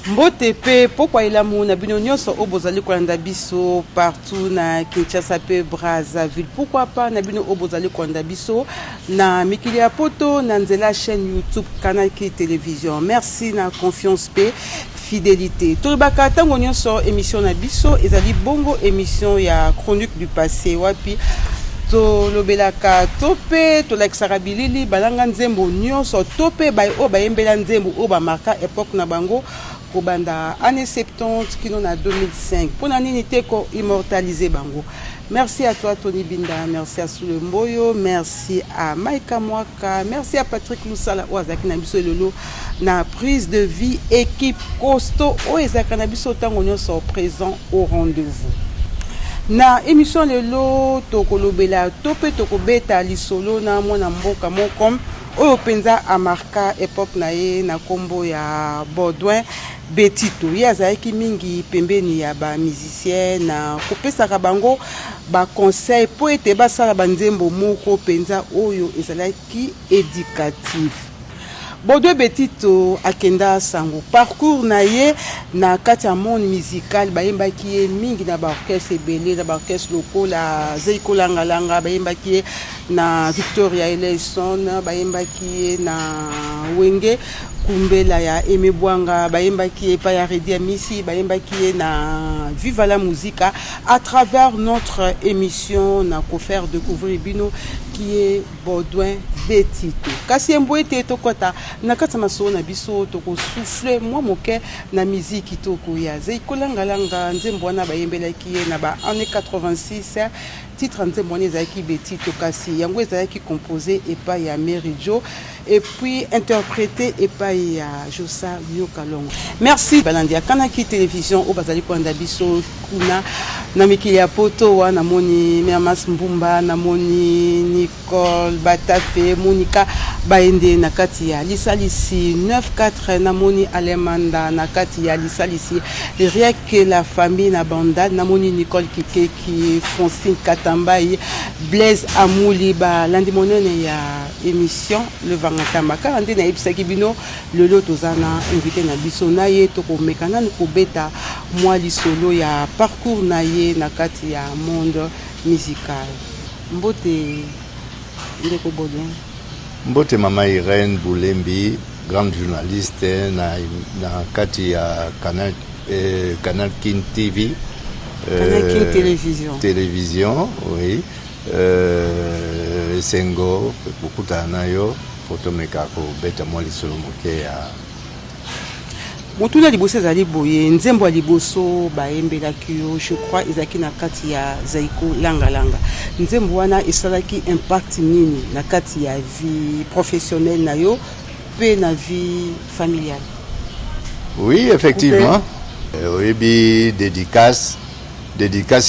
Mbote mpe pokwa elamu na bino nyonso oyo bozali kolanda biso partout na Kinshasa mpe Brazzaville. Pourquoi pas na bino oyo bozali kolanda biso na mikili ya poto na nzela chaîne YouTube Canal Ki Télévision. Merci na confiance mpe fidélité. Tolobaka ntango nyonso émission na biso ezali bongo émission ya chronique du passé wapi tolobelaka to mpe tolakisaka bilili balanga nzembo nyonso to mpe oyo bayembela nzembo oyo bamarka époque na bango kobanda année 70 kino na 2005. Mpona nini te ko immortaliser bango? Merci à toi, Tony Binda. Merci à Soule Mboyo. Merci à Maika Mwaka. Merci à Patrick Lusala oyo azalaki na biso lelo na prise de vie. Équipe costaud oyo ezalaka na biso ntango nyonso présent au rendez-vous. Na émission lelo, tokolobela to mpe tokobeta lisolo na mwana mboka moko oyo mpenza amarka époque na ye na nkombo ya Baudouin Betito. Ye azalaki mingi pembeni ya bamusicien na kopesaka bango baconseil mpo ete basala banzembo moko mpenza oyo ezalaki éducatif. Baudouin Betito akenda sango. Parcours na ye na kati ya monde musical, bayembaki ye mingi na baorchestre ebele, na baorchestre lokola Zeiko Langalanga, bayembaki ye na Victoria Eleison, bayembaki ye na Wenge Kumbela ya Aimé Bwanga, bayembaki ye epai ya Redi Amisi, bayembaki ye na Viva la Musica. À travers notre émission na kofaire découvrir bino qui est Baudouin Betito. Kasi yembo ete tokɔta na kati ya masolo na biso, tokosouffle mwa moke na miziki kitoko ya Zeiko Langalanga. Nzembo wana bayembelaki ye na ba année 86. Titre nzembo wana ezalaki Betito, kasi yango ezalaki composé epai ya Mary Jo et puis interprété epai ya Josa Nyokalongo. Merci balandi ya Kanaki Télévision oyo bazali kolanda biso kuna na mikili ya poto. Wa namoni Mermas Mbumba, namoni Nicole Batafe, Monika Baende na kati ya lisalisi 94, namoni Alemanda na kati ya lisalisi Rien que la famille na Bandal, namoni Nicole Kikeki, Francine Katambai, Blaise Amuli, balandi monene ya émission Le Vangatamba. Kaka nde nayebisaki bino, lelo toza na invité na biso. Na ye tokomeka nanu kobeta mwa lisolo ya parcours na ye na kati ya monde musical. Mbote, ndeko Baudouin. Mbote, mama Irène Boulembi, grande journaliste na kati ya Canal Kin TV. Canal Kin Télévision. Télévision, oui. Esengo kokutana na yo po tomeka kobeta mwa lisolo moke ya Motuna liboso ezali boye: nzembo ya liboso bayembelaki yo, je crois ezalaki na kati ya Zaiko Langalanga. Nzembo wana esalaki impact nini na kati ya vie professionnelle na yo mpe na vie familiale? Oui, effectivement. Oyebi, dédicace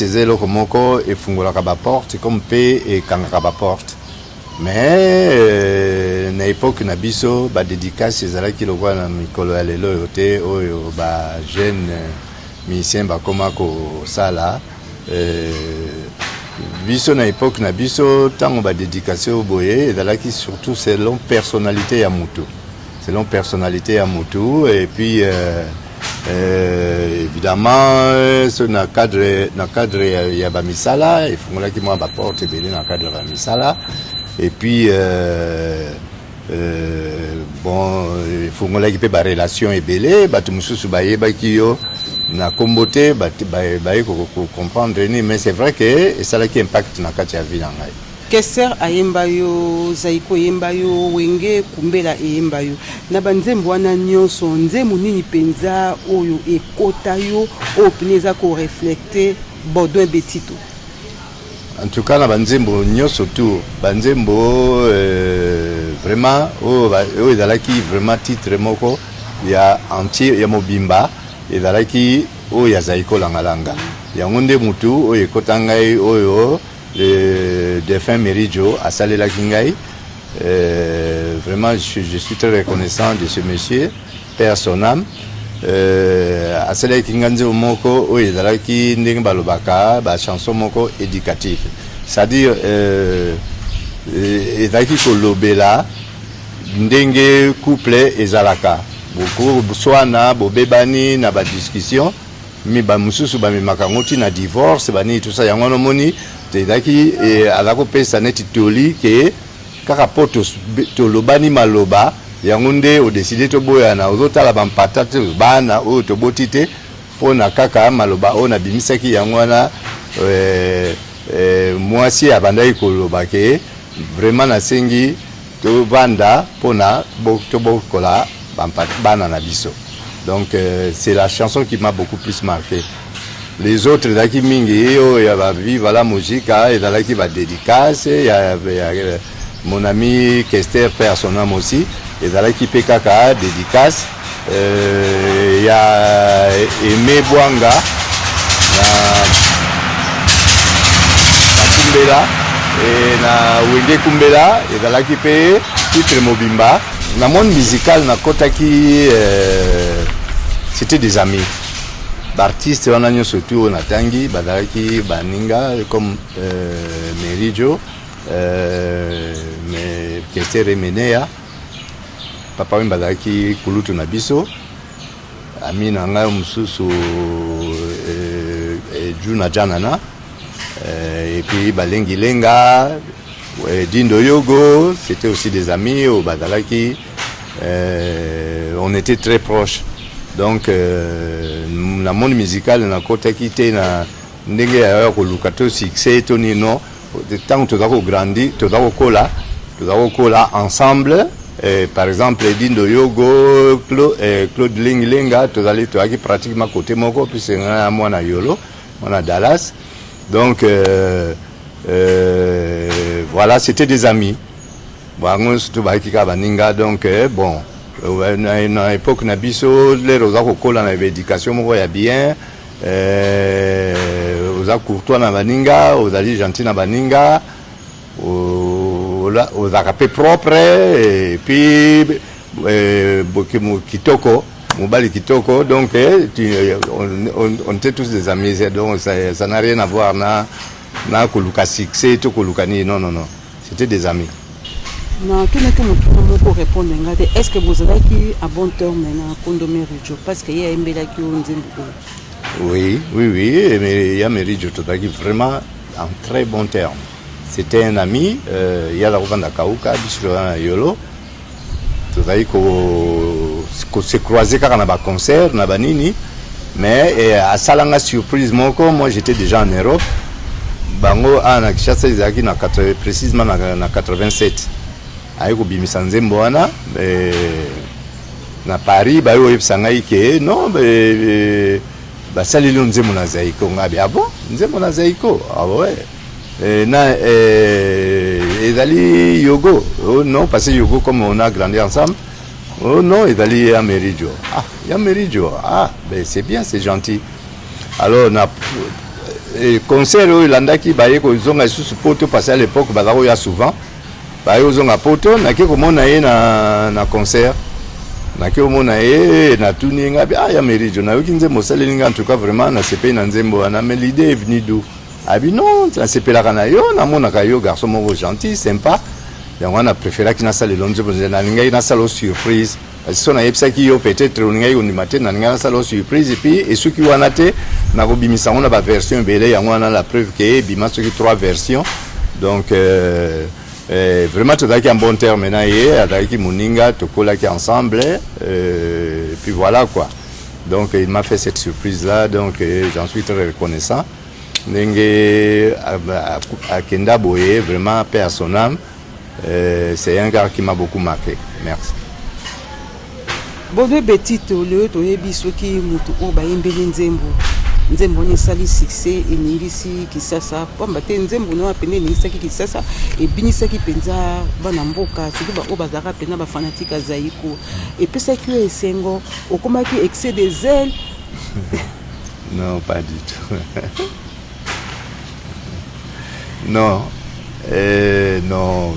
eza eloko moko efungolaka baporte comme mpe ekangaka baporte. Mais na époque na biso, badédicace ezalaki lokola na mikolo ya lelo oyo te, oyo bajeune musicien bakóma kosala. Biso na époque na biso, ntango badédicace oyo boye ezalaki surtout selon personnalité ya mutu, selon personnalité ya mutu. Et puis évidemment, so na cadre ya bamisala, efungolaki mwa baporte ebele na cadre ya bamisala. Et puis bon, efungolaki mpe barelation ebele. Bato mosusu bayebaki yo na nkombo te, baye kocomprendre nini. Mais c'est vrai que esalaki impact na kati ya vie na ngai. Kester ayemba yo, Zaiko eyemba yo, Wenge Kumbela eyemba yo. Na banzembo wana nyonso, nzembo nini mpenza oyo ekota yo, oyo mpena eza koreflète Baudouin Betito? En tout cas, na banzembo nyonso, tout banzembo, vraiment oyo ezalaki vraiment titre moko ya entier, ya mobimba, ezalaki oyo ya Zaiko Langalanga. Yango nde mutu oyo ekota ngai, oyo le défunt Merijo asalelaki ngai. Vraiment, je suis très reconnaissant de ce monsieur, paix à son âme. Asalelaki ngai nzembo moko oyo ezalaki, ndenge balobaka, bachanson moko éducatif, c'est-à-dire ezalaki kolobela ndenge couple ezalaka. Bokoswana, bobebani na badiscussion, mi bamosusu bamemaka yango ntina divorce, banini, tout ça. Yango wana omoni ezalaki aza kopesa neti toli ke kaka mpo tolobani maloba yango nde odécider toboyana. Ozotala bampata te, bana oyo toboti te, mpona kaka maloba oyo nabimisaki. Yango wana mwasi abandaki koloba ke vraiment nasengi tovanda mpona tobokola bana na biso. Donc c'est la chanson qui m'a beaucoup plus marqué. Les autres ezalaki mingi oyo ya baViva la Musica, ezalaki badédicace ya mon ami Kester, paix à son âme aussi, ezalaki mpe kaka dédicace ya Aimé Bwanga na Kumbela e na Wenge Kumbela, ezalaki mpe titre mobimba. Na monde musical nakɔtaki, c'était des amis. Baartiste wana nyonso tu oyo natangi bazalaki baninga, comme Meridjo, Kester Emeneya, Papa Wemba azalaki kulutu na biso, ami na ngai mosusu Juna Janana, et puis Balengi Lenga, Dindo Yogo, c'était aussi des amis oyo bazalaki, on était très proches. Donc na monde musical nakotaki te na ndenge ya koluka to succès to nini, non. Ntango toza kograndir, toza kokola ensemble. Par exemple Dindo Yogo, Claude Lengilenga, tozali, toyaki pratiquement côté moko, puisque ngai na mwana Yolo, mwana Dallas. Donc voilà, c'était des amis, bango surtout bayaki kaka baninga. Donc bon, na époque na biso, lero oza kokola na éducation moko ya bien, oza courtois na baninga, ozali gentil na baninga, ozalaka mpe propre, et puis kitoko, mobali kitoko. Donc on était tous des amis, donc ça n'a rien à voir na koluka succès to koluka nini. Non, non, non, c'était des amis. Natunaki motuna moko, répondre nga te. Est ce que bozalaki à bon terme na Kondo Meridjo, parce que ye ayembelaki yo nzembo oyo? Oui, mais ya Meridjo, tozalaki vraiment en très bon terme. C'était un ami. Ye aza kovanda Kauka, biso toza na Yolo. Tozali kose croiser kaka na baconcert na banini, mais asalanga surprise moko. Moi, j'étais déjà en Europe, bango awa na Kinshasa. Ezalaki na précisément na 87, aye kobimisa nzembo wana na Paris. Baye koyebisa ngai ke non, basaleli yo nzembo na Zaiko. Ngai ah bon, nzembo na Zaiko? Ah ouais, na ezali Yogo? Oh non, parce que Yogo, comme on a grandi ensemble. Oh non, ezali ya Meridjo. Ah, ya Meridjo, ah ben c'est bien, c'est gentil. Alors na concert oyo elandaki, baye kozonga lisusu Poto, parce à l'époque baza koya souvent. Baye kozonga Poto, nake komona ye na concert. Nake komona ye, natuni ye, ngai: "Ah, ya Meridjo, nayoki nzembo osaleli ngai, en tout cas vraiment nasepeli na nzembo wana, mais l'idée est venue d'où?" Abi: "Non, nasepelaka na yo, namonaka yo garçon moko gentil, sympa. Yango wana préféraki nasalela nzembo. Nalingaki nasala surprise, parce so nayebisaki yo, peut-être olingaki kondima te. Nalingaki nasala surprise, et puis esuki wana te, nakobimisa yango na baversion ebele. Yango wana, la preuve ke ebima soki trois versions." Donc vraiment tozalaki en bon terme na ye, azalaki moninga, tokolaki ensemble, et puis voilà quoi. Donc il m'a fait cette surprise là, donc j'en suis très reconnaissant. Ndenge akenda boye, vraiment paix à son âme. C'est un gars qui m'a beaucoup marqué. Merci. Baudouin Betito, lelo toyebi soki motu oyo bayembeli nzembo, nzembo wana esali succès, eningisi Kisasa, pamba te nzembo wana mpenza eningisaki Kisasa, ebinisaki mpenza bana mboka, surtout baoyo bazalaka mpenza bafanatike ya Zaiko. Epesaki yo esengo? Okomaki excès de zèle? Non, pas du tout. Non, non,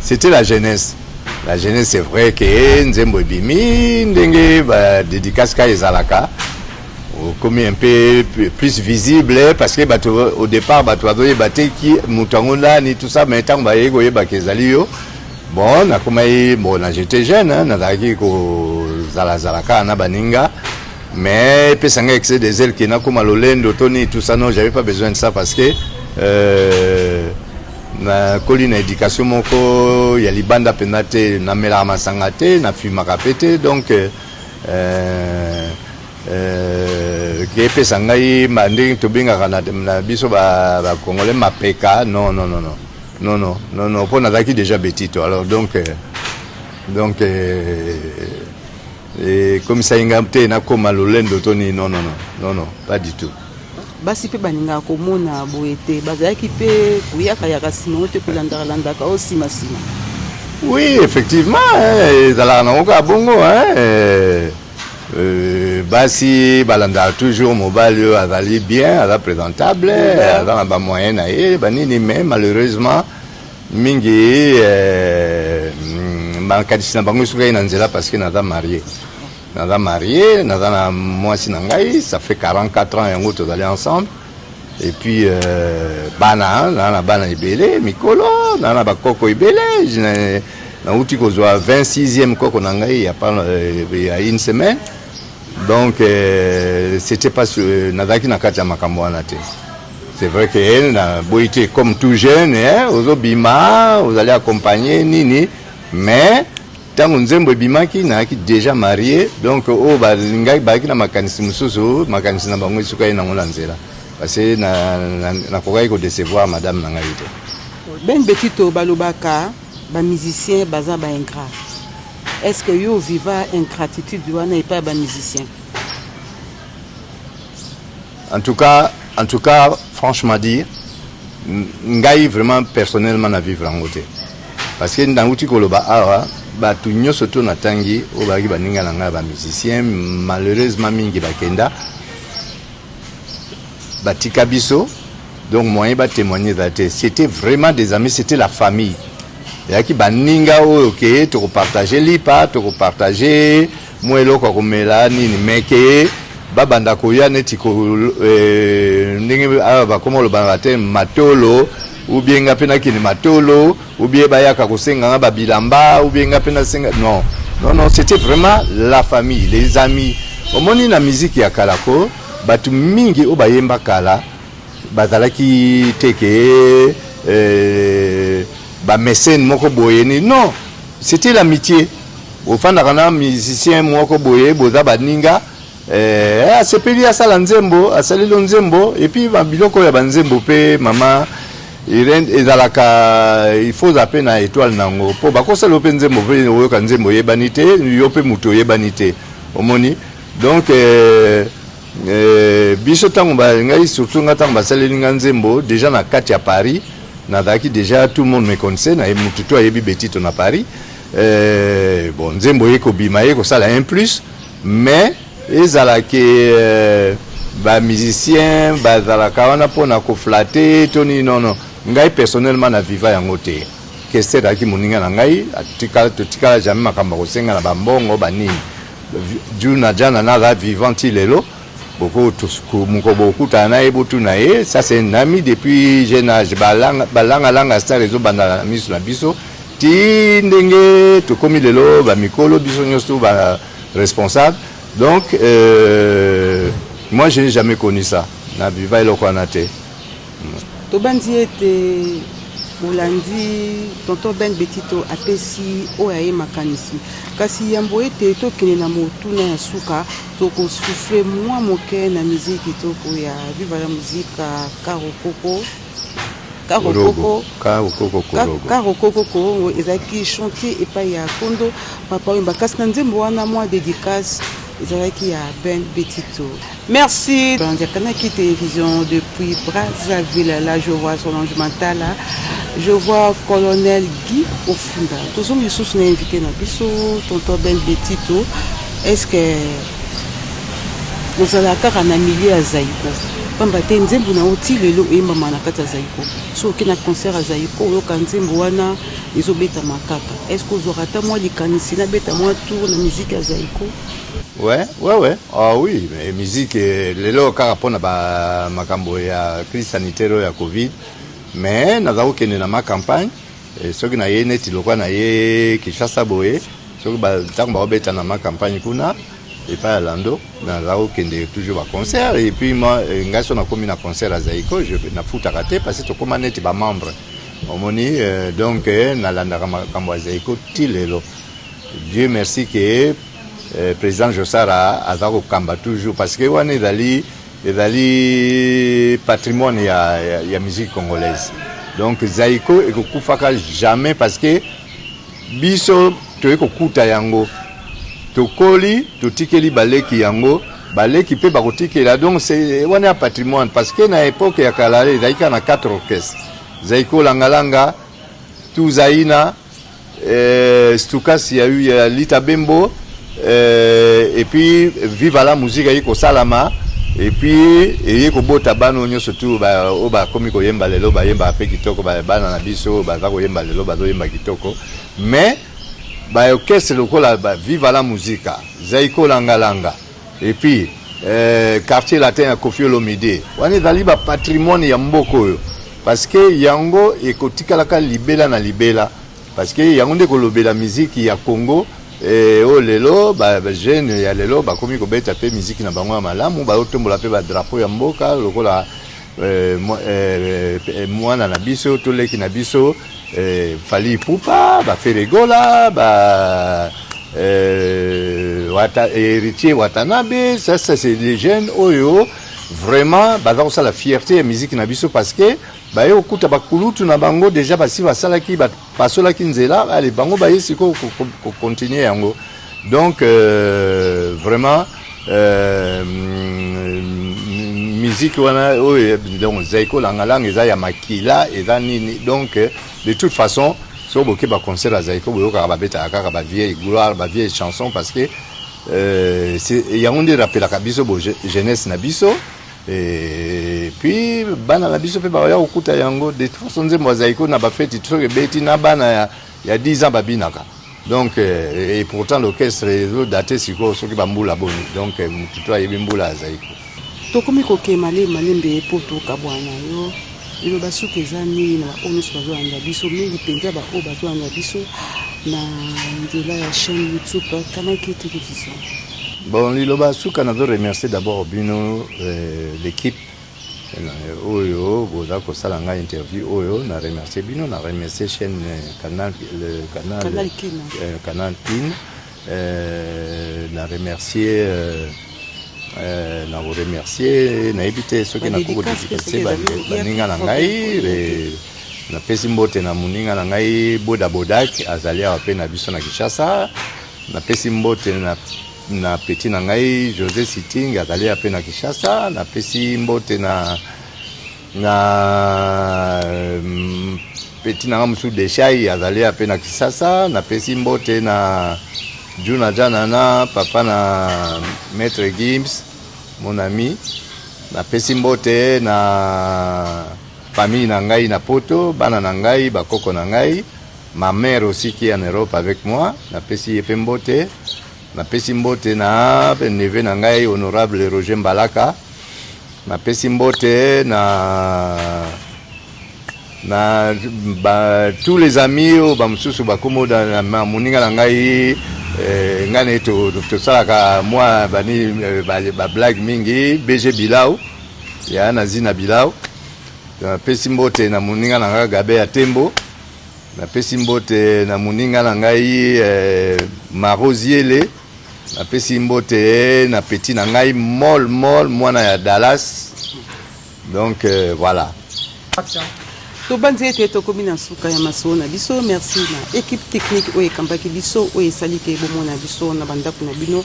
c'était la jeunesse, la jeunesse. C'est vrai ke nzembo ebimi ndenge badédicace kaka ezalaka, okomi un peu plus visible, parce que bato au départ, bato bazoyeba te ki moto yango nani, tout ça. Mais ntango bayei koyebaka ezali yo, bon, nakomai, bon, na j'étais jeune, hein, nazalaki kozala kozalazala kaka na baninga, mais epesa ngai excès de zèle ke nakóma lolendo to nini, tout ça, non, j'avais pas besoin de ça, parce que nakoli na éducation moko ya libanda mpenza te. Namelaka masanga te, nafumaka mpe te. Donc ke epesa ngai ndenge tobengaka na biso bacongolais mapeka, non, non, non, non, non, non, non, non, mpo nazalaki déjà betito. Alors donc ekomisaki ngai te nakóma lolendo to nini. Non, non, non, non, non, pas du tout. Basi mpe balingaka komona boye te, bazalaki mpe koyakayaka nsima o te, kolandaka-landaka o nsima-nsima? Oui, effectivement, ezalaka nango kaka bongo, hein. Basi balandaka toujours mobali oyo azali bien, aza présentable, aza na bamoyen na ye, banini. Mais malheureusement mingi makanisi na bango esukaki na nzela, parce que naza marié, naza marié, naza na mwasi na ngai, ça fait 44 ans yango tozali ensemble. Et puis bana, naza na bana ebele mikolo, naza na bakoko ebele. Nauti kozwa 26e koko na ngai ya pas ya une semaine. Donc c'était pas, nazalaki na kati ya makambo wana te. C'est vrai que naboyi te, comme tout jeune, eh, ozobima, ozali accompagné, nini, mais ntango nzembo ebimaki, nazalaki déjà marié. Donc oyo balingaki, bazalaki na makanisi mosusu, makanisi na bango esukaki nango na nzela, parce que nakokaki kodécevoir madame na ngai te. Ben Betito, balobaka bamusicien baza baingrat. Est ce que yo oviva ingratitude wana epai ya bamusicien? En tout cas, franchement dire, ngai vraiment personnellement na vivre yango te, parce que nauti koloba awa, bato nyonso to natangi oyo bazalaki baninga na ngai ya bamusicien, malheureusement mingi bakenda, batika biso. Donc moyen batémoigner eza te. C'était vraiment des amis, c'était la famille. Ezalaki baninga oyo ke tokopartage lipa, tokopartage mwa eloko ya komela, nini, mais ke babanda koya neti ndenge awa bakoma koloba te matolo, ou bien nga mpe nakende matolo, ou bien bayaka kosenga nga babilamba, ou bien nga mpe nasenga, non, non, non. C'était vraiment la famille, les amis. Omoni, na miziki ya kala ko, bato mingi oyo bayemba kala bazalaki te ke bamécène moko boye ni, non, c'était l'amitié. Ofandaka na musicien moko boye, boza baninga, asepeli asala nzembo, asaleli yo nzembo. Et puis biloko ya banzembo mpe, mama Irene, ezalaka, il faut oza mpe na étoile nango mpo bakosala yo mpe nzembo, mpe oyoka nzembo oyebani te, yo mpe moto oyebani te, omoni. Donc biso ntango ngai, surtout nga, ntango basaleli nga nzembo, déjà na kati ya Paris nazalaki déjà, tout le monde me connaissait, na motu to ayebi Betito na Paris. Bon, nzembo ye kobima, ye kosala un plus, mais ezalaki bamusicien bazalaka wana mpona koflatter to nini, non, non. Ngai personnellement na viva yango te. Kester azalaki moninga na ngai, totikala jamais makambo ya kosenga na bambongo banini. Juna Jana naza vivant ti lelo, moko bokutana na ye, botuna ye. Ça, c'est un ami depuis jeune âge. Balangalanga star ezobanda na miso na biso ti ndenge tokomi lelo bamikolo, biso nyonso baresponsable. Donc moi, je n'ai jamais connu ça, na viva eloko wana te. Tobandi ete bolandi tonton Ben Betito apesi oyo aye makanisi. Kasi yambo ete tokende na motuna ya suka, tokosouffle mwa moke na miziki kitoko ya Viva la Muzika, Karokoko, Karokoko. Karokoko Korogo. Karokoko Korongo ezalaki chantier epai ya Kondo Papa Wemba, kasi na nzembo wana mwa dédicace ezalaki ya Ben Betito. Merci. Kanaki Télévision depuis Brazzaville. Là, je vois Solange Mantala, je vois Colonel Guy Ofunda. Tozongi lisusu na invité na biso, tonton Ben Betito. Est ce que ozala kaka na milieu ya Zaiko? Pamba te nzembo na yo ti lelo oyembama na kati ya Zaiko. So oke na concert ya Zaiko, oyoka nzembo wana ezobetama kaka. Est ce que ozwaka ata mwa likanisi nabeta mwa tour na musique ya Zaiko? Ouais. Ah oui, mais musique lelo kaka mpona ba makambo ya crise sanitaire oyo ya Covid, mais naza kokende na ma campagne. Soki naye neti lokwa na ye Kinshasa boye, Soki ntango bakobeta na ma campagne kuna epai ya Lando, naza kokende toujours baconcert. Et puis moi, ngai so nakomi na concert ya Zaiko, nafutaka te parce que tokóma neti bamembre, omoni. Donc nalandaka makambo ya Zaiko ti lelo. Dieu merci ke président Josara aza kokamba toujours, parce que wana ezali patrimoine ya musique congolaise. Donc Zaiko ekokufaka jamais, parce que biso toyei kokuta yango, tokoli, totikeli baleki yango, baleki mpe bakotikela. Donc wana ya patrimoine, parce que na époque ya kala ezalaki kaka na quatre orchestre: Zaiko Langalanga, Tuzaina, Stukas ya, ya Lita Bembo, et puis Viva la Musique ayi kosalama. Et puis eye kobota bana oyo nyonso tu oyo bakomi koyemba lelo, bayembaka mpe kitoko. Bana na biso oyo baza koyemba lelo bazoyemba kitoko, mais baorchestre lokola ba Viva la Musica, Zaiko Langalanga et puis Quartier Latin ya Kofi Olomide, wana ezali bapatrimoine ya mboka oyo, parce que yango ekotikalaka libela na libela, parce que yango nde kolobela miziki ya Congo. Oyo lelo bajeune ya lelo bakomi kobeta mpe miziki na bango ya malamu, bazotombola mpe badrapeau ya mboka, lokola mwana na biso, toleki na biso, Fally Ipupa, baFerre Gola, ba Héritier Watanabe. Ça c'est des jeunes oyo vraiment baza kosala fierté ya musique na biso, parce que baye kokuta bakulutu na bango déjà basi basalaki, basolaki nzela. Ale bango baye sikoyo kocontinue yango. Donc vraiment musique wana oyo, donc Zaiko Langalanga, eza ya makila, eza nini. Donc de toute façon, soki boke baconcert ya Zaiko, boyokaka babetaka kaka bavieille gloire, bavieille chanson, parce que yango nde rappelaka biso bo jeunesse na biso. Et puis bana na biso mpe baya kokuta yango. De toute façon, nzembo ya Zaiko na bafeti, soki ebeti, na bana ya 10 ans babinaka. Donc et pourtant l'orchestre ezodate sikoyo soki bambula boni. Donc motu to ayebi mbula ya Zaiko. Tokomi kokema malembe mpo tokabwana yo. Liloba suki eza nini na baoyo nyonso bazolanda biso, mingi mpenza baoyo bazolanda biso na nzela ya chaîne YouTube Kanaki Télévision? Bon, liloba suka, nazo remercier d'abord bino, l'équipe oyo boza kosala ngai interview oyo. Na remercier bino, na remercier chaîne Canal, le Canal, Canal Kin. Canal Kin. Na remercier na koremercier, nayebi te soki nakoki kodédicace baninga na ngai. Napesi mbote na moninga na ngai Boda Bodak, azali awa mpe na biso na Kinshasa. Napesi mbote na petit na ngai José Siting, azali awa mpe na Kinshasa. Napesi mbote na petit na ngai mosusu Deshai, azali awa mpe na Kinshasa. Napesi mbote na Juna Janana, papa na Maître Gims, mon ami. Napesi mbote na famille na ngai na Poto, bana na ngai, bakoko na ngai, ma mère aussi qui est en Europe avec moi, napesi ye mpe mbote. Napesi mbote na neveu na ngai, honorable Roger Mbalaka. Napesi mbote na ba, tous les amis oyo bamosusu bakomoda na moninga na ngai, ngai na ye tosalaka mwa bani bablague mingi, BG Bilau ya na Zina Bilau. Napesi mbote na moninga na ngai Gabe ya Tembo. Napesi mbote na moninga na ngai Marosiele. Napesi mbote na petit na ngai Mol Mol, mwana ya Dallas. Donc voilà. Tobanzi ete tokomi na suka ya masolo na biso. Merci na équipe technique oyo ekambaki biso, oyo esali ke bomona biso na bandako na bino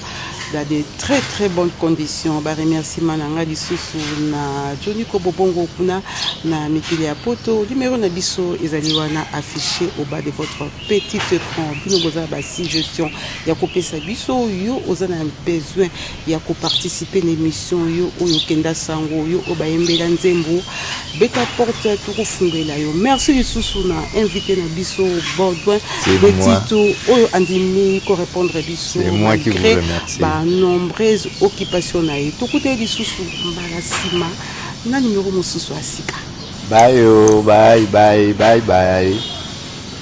dans de très très bonnes conditions. Baremerciement na ngai lisusu na Johnny Kobobongo kuna na mikili ya Poto. Numéro na biso ezali wana affiché au bas de votre petit écran. Bino boza basuggestion ya kopesa biso, yo oza na besoin ya koparticipe na émission, yo oyo okenda sango, yo oyo bayembela nzembo, beta porte, tokofungela yo. Merci lisusu na invité na biso Baudouin Betito, oyo andimi korépondre biso malgré banombreuses occupation na ye. Tokuteli lisusu mbala nsima na numero mosusu ya sika. Bye, oh, bye bye bye bye.